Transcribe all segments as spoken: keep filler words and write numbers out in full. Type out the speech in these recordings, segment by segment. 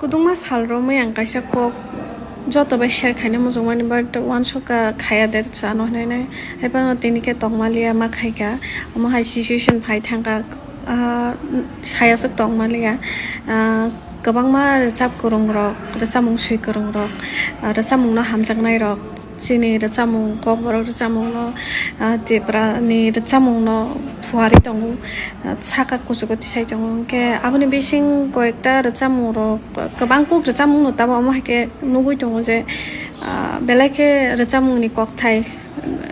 Kwdwngma sal romwi ang kaisa kok joto bai share khaina muchungmani, but uansukha khaya de chano hinwi nai. Haiphano tini khe tongmaliya ma khaikha, omo hai situation phai thangkha, ah, saya swk tongmaliya. Ah, kwbangma rwchap kwrwngrok, rwchapmung swi kwrwngrok, ah, rwchapmungno hamjaknairok, chini rwchapmung, kokborok rwchapmungno, ah, Tiprani rwchapmungno phuarwi tongo, ah, saka kuchugo tisai tongo. Hinkhe aboni bising koyekta rwchapmungrok, kwbang kuk rwchapmungno tabuk omo hai khe nugwi tongo je, ah, belai khe rwchapmungni kokthai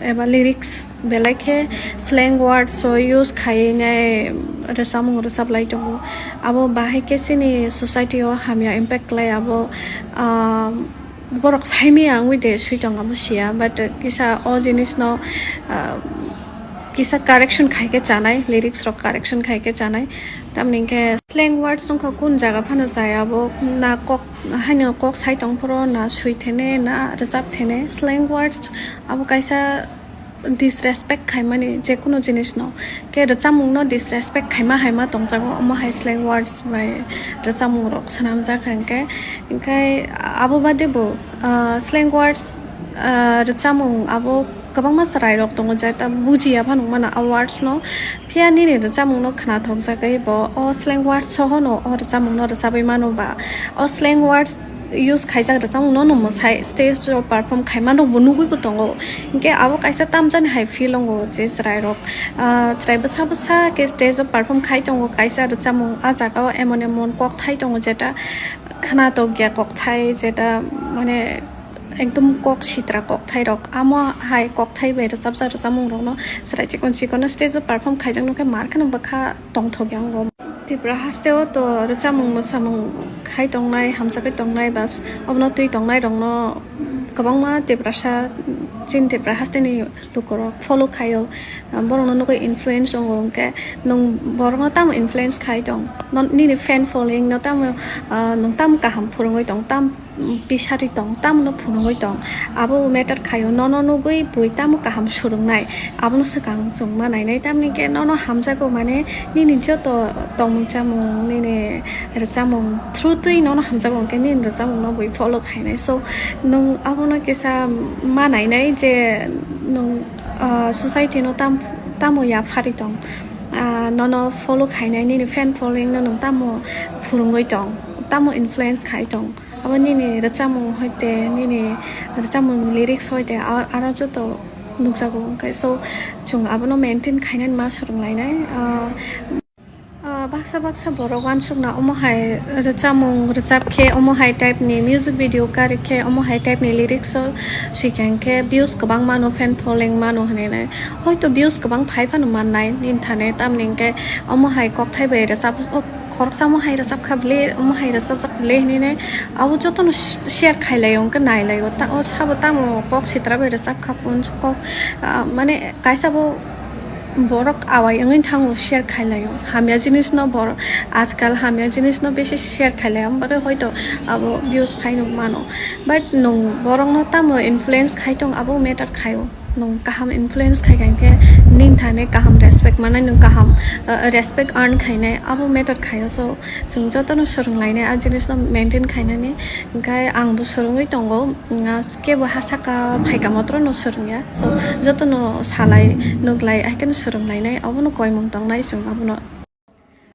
eba lyrics belai khe slang words o use khaiwi nai rwchapmung rwchaplai tongo. Abo bahai khe chini society o hamya impact khlai abo, ah, borok saimaya wngwi de swi tong abo siya, but kisa o jinisno, ah, kisa correction khai khe chanai, lyrics rok correction khai khe chanai. Tamni hinkhe slang words wngkha kun jaga phano chaya abo na kok haino kok sai tong phoro na swi thene na rwchap thene. Slang words abo kaisa disrespect khaimani jekunu jinisno. Khe rwchapmungno disrespect khaima haima tongjago, omo hai slang words bai rwchapmungrok swnamjak hinkhe. Hinkhe abo bade bo, ah, slang words, ah, rwchapmung abo kwbangma chwrairok tongo, jeta bujiya phano wngmano a words no. Phiya nini rwchapmungno khnathokjagwi bo o slang words sohono o rwchapmungno rwchabwi mano ba o slang words use khaijak rwchapmungno no mwsai stage o perform khaimano bo nugwi bo tongo. Hinkhe abo kaisa tamjani hai feel wngo je chwrairok, ah, chwrai bwsa bwsa khe stage o perform khai tongo kaisa rwchapmung, ah jaga o emon emon kokthai tongo jeta khnathokya kokthai, jeta mane ekdom kok sitra kokthairok. Amo hai kokthai bai rwchapjak rwchapmungrokno chwrai chikon chikon no stage o perform khaijak nokhe mar kheno bwkha tongthokya wngo. Tripura hasteo to rwchapmung mwsamung khai tongnai, hamjakgwi tongnai, bas obono twi tongnairokno kwbangma Tiprasa, chini Tripura hasteni lukurok follow khaio. Borokno nugwi influence wngo, hinkhe nwng borokno tamo influence khai tong? Nini fan following no tamo, ah, nwng tamo kaham phwrwngwi tong, tam pisari tong, tamono phunugwi tong, abo matter khaio. Nono nugwi bui tamo kaham swrwngnai, abono swkang chwng ma nainai. Tamni khe nono hamjago, mane nini joto tongmung chamung, nini rwchapmung through twi nono hamjago, hinkhe nini rwchapmungno bui follow khainai. So, nwng abono kisa ma nainai je nwng, ah, society no tam-, tamo yaphari tong, ah, nono follow khainai, nini fan following no nwng tamo phwrwngwi tong, tamo influence khai tong. Abo nini rwchapmung hoite, nini rwchapmung lyrics hoite, a-, aro joto nukjago. Hinkhe so, chwng abono maintain khainani ma swrwnglainai. Ah, ah, baksa baksa borok uansukna omo hai rwchapmung rwchap khe, omo hai type ni music video kari khe, omo hai type ni lyrics o swikang khe views kwbang mano, fan following mano hinwi nai. Hoito views kwbang phai phano mannai nini thani, tamni hinkhe omo hai kokthai bai rwchap, o khoroksa omo hai rwchap kha bile, omo hai rwchapjak bile hinwi nai. Abo jotono sh-, share khai laio, hinkhe nai laio. Ta-, o sabo tamo kok sitra bai rwchap kha, kok, ah, mane kaisa bo borok awai wngwi thango, share khai laio. Hamya jinisno borok ajkal hamya jinisno bisi share khai laio, amo bagwi hoito abo views phaino mano. But nwng borokno tamo influence khai tong, abo matter khaio. Nwng kaham influence khai kha hinkhe nini thani kaham respect mannai, nwng kaham, uh, respect earn khainai, abo matter khaio. So, chwng jotono swrwnglainai a jinisno maintain khainani. Hinkhe angbo swrwngwi tongo, mm, kebo ha saka phaikha motrono swrwngya. So, jotono salai, nuklai, haikhe swrwnglainai, abono koimung tongnai chwng abono.